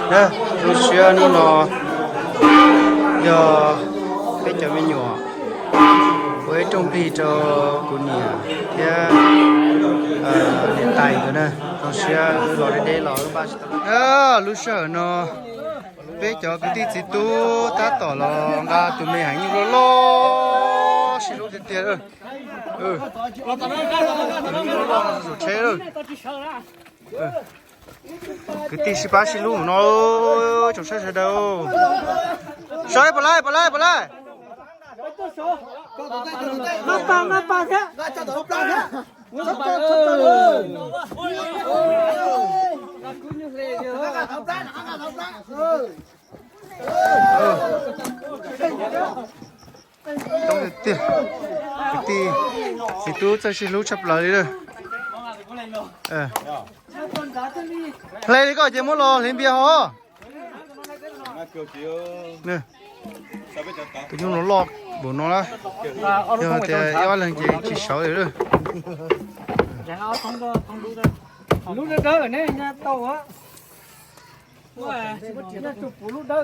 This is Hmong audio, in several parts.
Zoo siab hnub no yog peb cov me nyuam ua ib rooj plig rau kuv niam thiab niam tais nkawd na. Zoo siab los deb deb los lub npaj tsis tau. Lub sij hawm no peb cov kwv tij txiv tub tab tom los nqa tus me heev nyuj loj loj sib hlub tiag tiag. Tus tsheb lawm. Kwv tij sib pab sib hlub mus no, tsoom saib sawv daws. Sawv, pom lawm, pom lawm, pom lawm. Kwv tij, kwv tij txiv tub txawj sib hlub tshaj plaws li lawm. Hle li koj ces muab los hliv npias hos. Tus nyuj no loj npaum no na, yog tias ib ob leeg ces tsis sawv li lawm.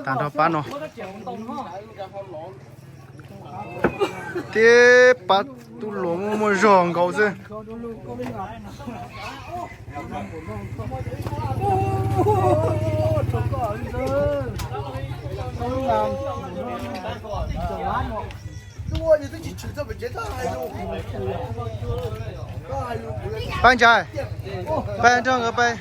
Tag nrho pab no. Tib pab tub hluas muaj muaj zog nkaus xwb. Pab ntsa, pab nrog nkawd pab.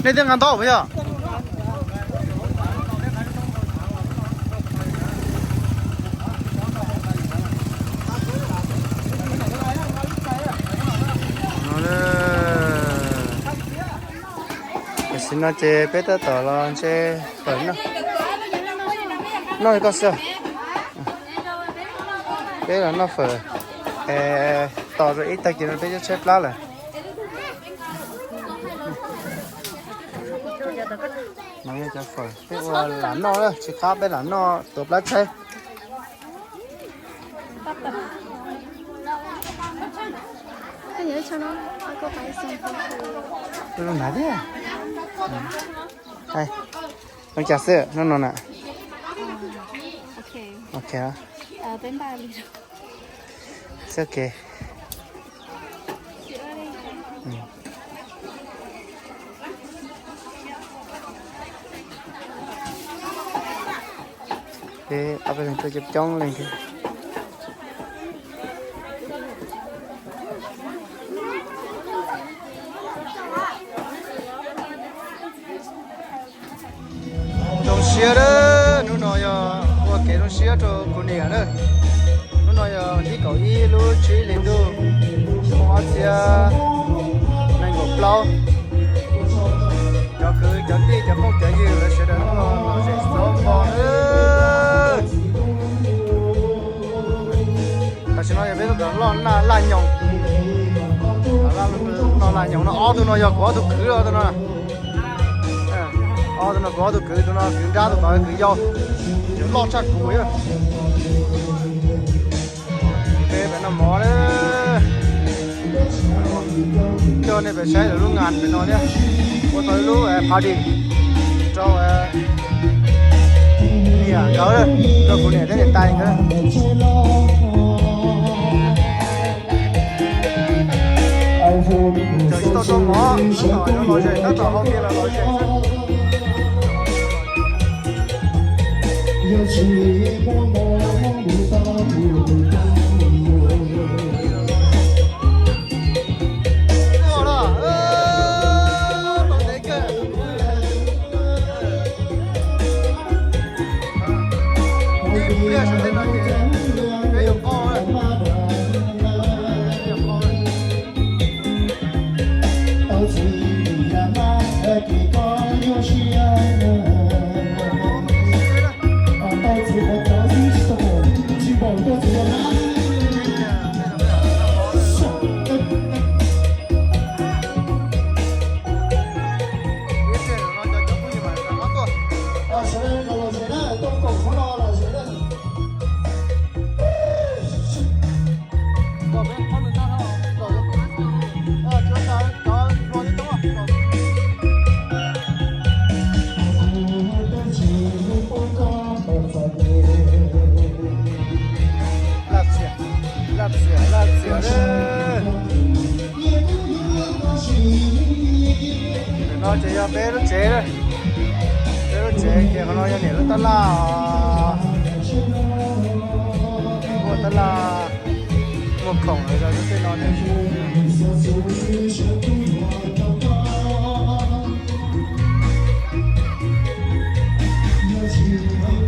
Nej twb nqa ntau puas yog? Tam sim no ces peb tab tom los ntshe fawm no. Noj li koj xwb. Peb los noj fawm, tos rau ib tag kis no peb cab tsheb plab lawm. No yog cov fawm peb ua lam noj, tsis qab peb lam noj tuav plab tshaib. Zoo cas xwb hnub no na. Ok. Xwb ok. Peb ob peb leeg tuaj coob coob leej thiab. Zoo siab, hnub no yog ua kev zoo siab rau kuv niam na. Hnub no yog thib kaum ib lub tsib hlis ntuj xyoo ob txhiab nees nkaum plaub. Cov kwv cov tij cov phooj cov ywg lawv sawv daws hnub no lom zem xov pos. Tam sim no yog peb lub kom loj laj nyoos, loj laj nyoos no ob tug no yog kuv ob tug kwv, ob tug no, ob tug no kuv ob tug kwv, tus no kwv nrab, tus tod kwv yau, loj tshaj kuv. Peb pem noj mov, coj nej pem saib lawv lub ngas pem no thiab, ua tau ib lub party rau niam nkawd, rau kuv niam thiab niam tais nkawd. Tseem tsis tau rau mov, tab tom yuav lom zem, tab tom hau tias los lom zem xwb. Laj txias, laj txias, laj txias. Ntawm no ces yog peb lub tsev, peb lub tsev ces qhov no yog niam lub tab laj os. Muaj tab laj, muaj khoom lawm rau lub tej no.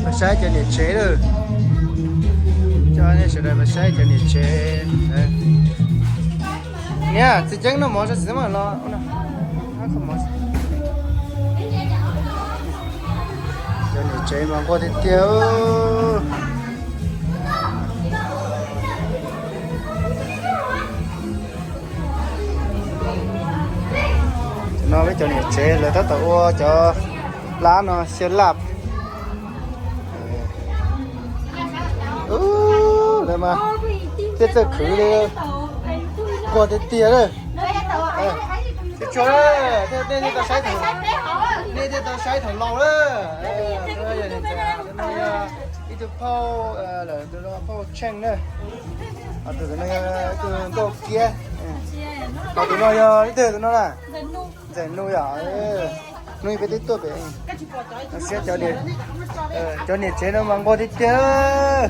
Pab saib cov niam tsev lawm. Coj nej sawv daws pab saib cov niam tsev. Niam, txiv ceeb noj mov tso txiv mas los. Cov niam tsev mas nquag tiag tiag. No peb cov niam tsev lawv tab tom ua cov lab no xyaw laj. Lawv mas thiaj txawj khwv li, nquag tiag tiag lawm. Tsis tshua, nej thiaj tau saib thaum, nej thiaj tau saib thaum laus lawm. Tus no yog ib tug phauj, lawm tus no phauj Tsheej na. Ho tus no yog ib tug nkauj kiab. Ho tus no yog ib tug tus no na. Ntxawm Nus yom. Hnub peb twb tuaj pem. Siab cov niam tsev no mas nquag tiag tiag.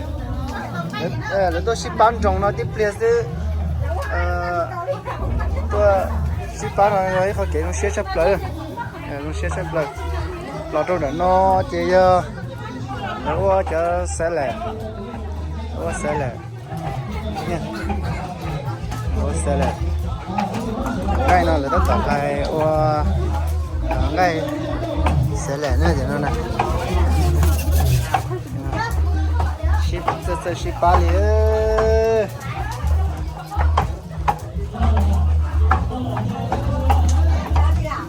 Lawv tuaj sib pab nroos no tib pliag xwb. Tuaj sib pab no yog ib qho kev zoo siab tshaj plaws. Zoo siab tshaj plaws. Los rau nram no ces yog lawv ua cov xav lam, ua xav lam, ua xav lam. Nqaij no lawv tab tom hais ua nqaij xav lam na, no na. Txawj txawj sib pab li.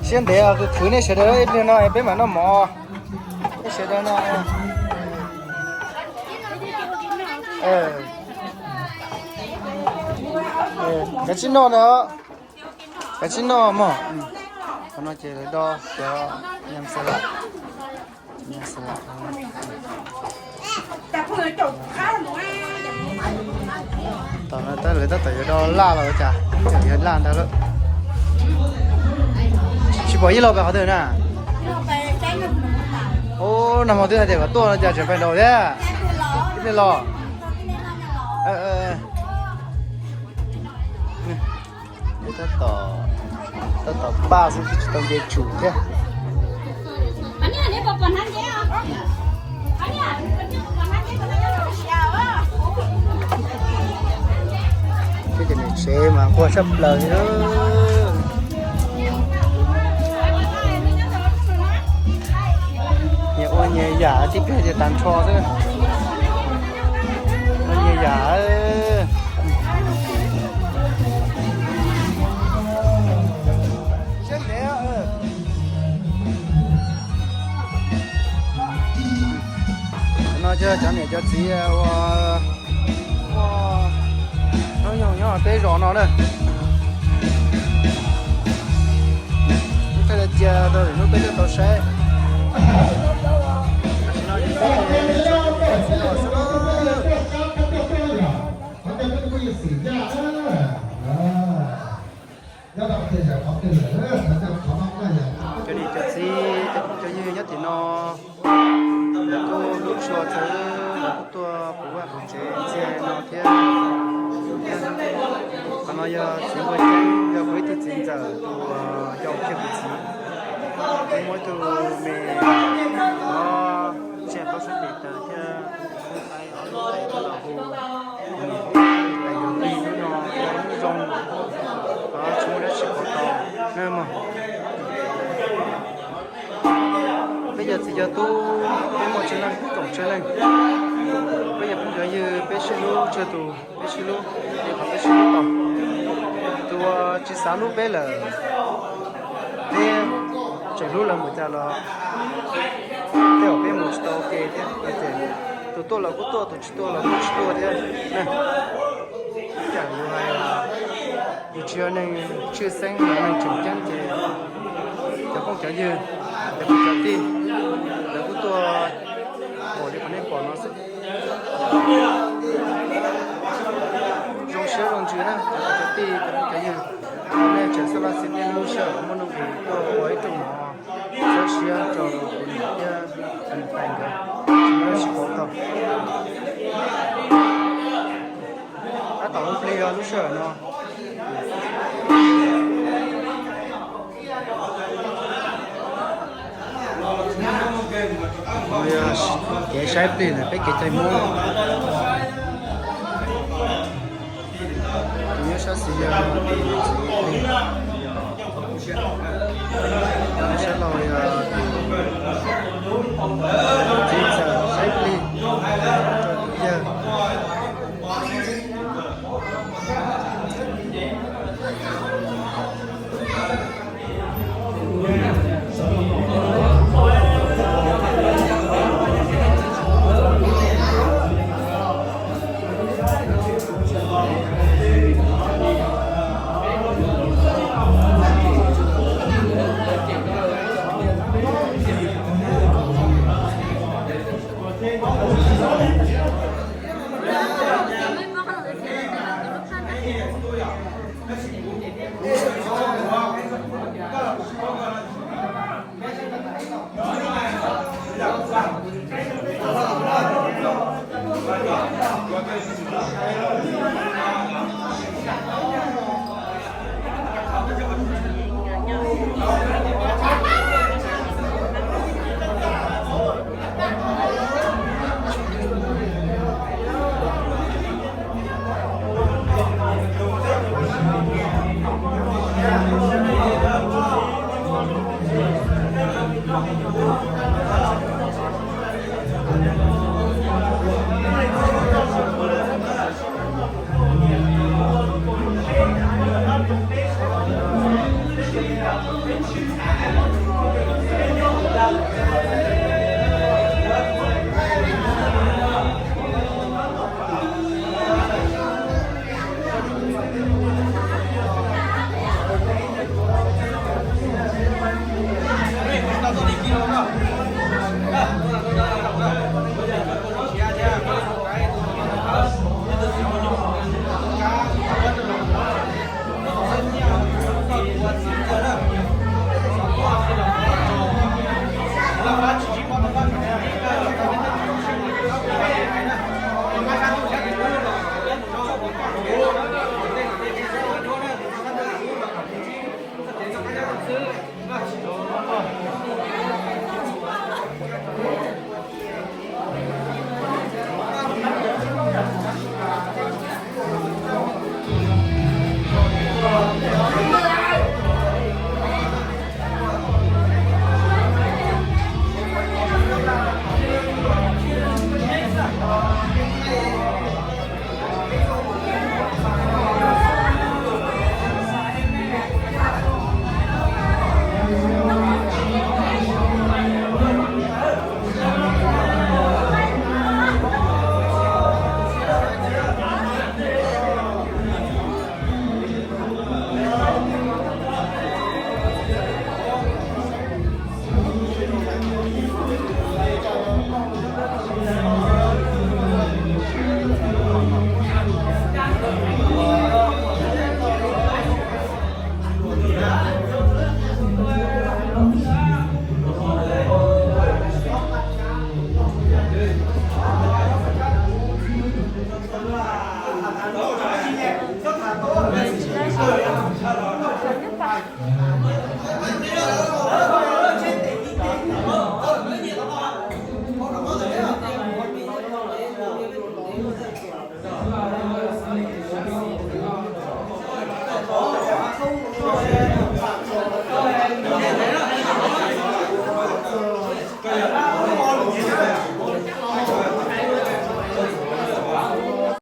Siab ntev, khwv nej sawv daws ib pliag no peb mam noj mov. Nej sawv daws no, kav tsij noj na. Kav tsij noj mog. Qhov no ces lawv do cov nyam xav lam. Tom no lawv tab tom yuav do laj los ua cas, yog laj ntag lawm. Tsis pom ib los pem qhov twg na. Ub, nag hmo twb hais tias kom tuaj no cas tseem pais nraud thiab. Ib pliag los. Tab tom paj xwb tsis tau nce tsum thiab. Peb cov niam tsev mas nquag tshaj plaws li. Nyias ua nyias yam, tib pliag ces tag nrho xwb. Ua nyias yam. No cov niam cov txiv ua, ua hnub nyoog nyob peb zos no na. Ib txhia cia rau lwm hnub peb thiaj tau saib. Cov niam cov txiv, cov phooj cov ywg nyob tim no, lawv kuj hlub tshua txawv, lawv kuj tuaj puv vaj puv tsev ntxiag no thiab. Qhov no yog txiv Npua Ceeb, yog kuv ib tug txiv ntxawm tus yau kiag kuv txiv. Kuv muaj ib tug me no, tsiaj plaub sab tes taw thiab, kuv tais ob lub tais los hu. Tais yog li hnub no yog hnub zoo, tsis muaj dab tsi pauv tau. Peb yog txiv yog tub, peb muaj tsawg leej koom tsawg leej. Peb yog phooj cov ywg, peb sib hlub tsawg tus peb sib hlub, es qhov peb sib hlub tau. Tus uas tsis xav hlub peb lawm, peb tseem hlub lawv npaum cas los tej zaum peb mus tsis tau ua ke thiab. Ces tus tuaj los kuj tuaj, tus tsis tuaj los kuj tsis tuaj thiab. Ib yam yus hais, yus tsis yog neeg tshwj xeeb los neeg tseem ceeb ces cov phooj cov ywg, cov kwv cov tij, lawv kuj tuaj npaum li qhov nej pom no xwb. Zoo siab zoo ntsws na cov kwv cov tij, cov phooj cov ywg, nej tseem xab laj xis nej lub sij hawm muaj nuj nqis tuaj ua ib rooj mov txhawb siab rau kuv niam thiab kuv niam tais nkawd, tsis muaj dab tsi pauv tau. Tab tom ua plig os lub sij hawm no. Kev saib plig ntawm peb kev cai Hmoob. Tus nyob sab xis yog tus txiv